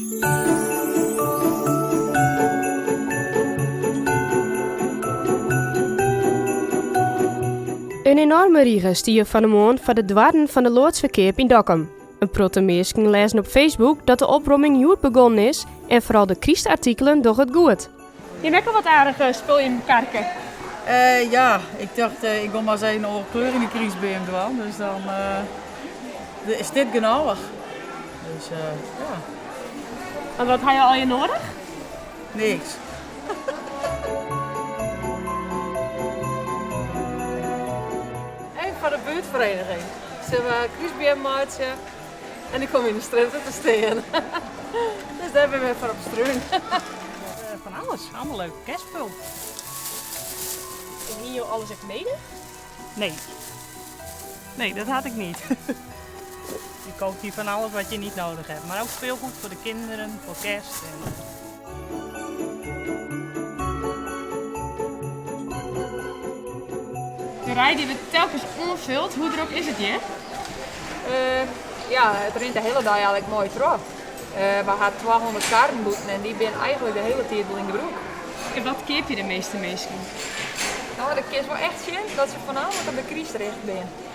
In enorme rige stie fan 'e moarn foar de doarren fan de loadsferkeap yn Dokkum. In protte minsken lêzen op Facebook dat de opromming hjoed begonnen is en foaral de krystartikelen dogge it goed. Je ha ek al wat aardige spul yn karke. Uh, ja, ik tocht uh, ik gong mar ris even in oare kleur yn de krystbeam dwaan. Dus dan uh, is dit genôch. Dus ja. En wat ha je allegear nedich? Niks. Even foar de buertfereniging. Sille we krystbeam meitsje en dy komme yn de strjitte te stean. Dus dêr binne we foar op strún. Fan alles, allemaal leuk kerstspul. En hiene jo alles ek nedich? Nee. Nee, dat had ik niet. Je koopt hier van alles wat je niet nodig hebt. Maar ook speelgoed voor de kinderen, voor kerst. En... De rij dy wurdt telkens oanfuld. Hoe drok is it hjir? Uh, ja, it rint de hiele dei eigentlik moai troch. Uh, we ha 200 karren bûten en dy binne eigentlik de hiele tiid wol yn gebrûk. En wat keapje de measte minsken? No, dat kinst wol echt sjen dat se foarnaamlik op de kryst richt binne.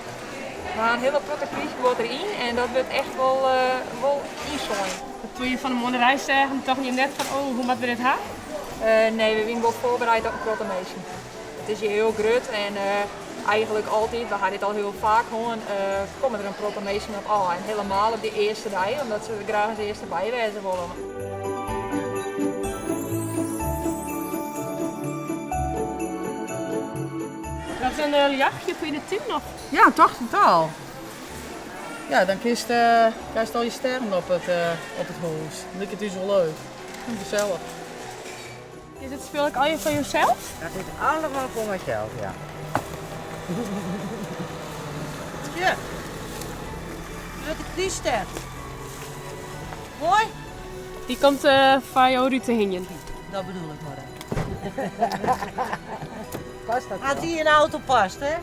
We ha in hiele protte krystguod deryn en dat wurdt echt wol, uh, wol ynsein. Toen je fan 'e moarn de rij seagen, tochten je net fan oh, hoe moatte we dit ha? Uh, nee, we wiene wol foarbereid op in protte minsken. It is hjir hiel grut en uh, eigentlik altyd, we ha dit al hiel faak hân, uh, komme der in protte minsken op ôf. En helemaal op dy earste dei, omdat se der graach as earste by wêze wolle. Dat is in uh, ljochtje foar yn de tún of? Ja, toch totaal. Ja, dan kinst, uh, krijst al je sterren op it, uh, op it hûs. Liket ús wol leuk. Gesellich. Is it spul ek allegear fan josels? Dat is allemaal voor mijzelf, ja. Ja. Grutte krystster. Moai? Dy komt uh, foar jo rút te hingjen. Dat bedoel ik maar. Past dat As dy yn de auto past, hè?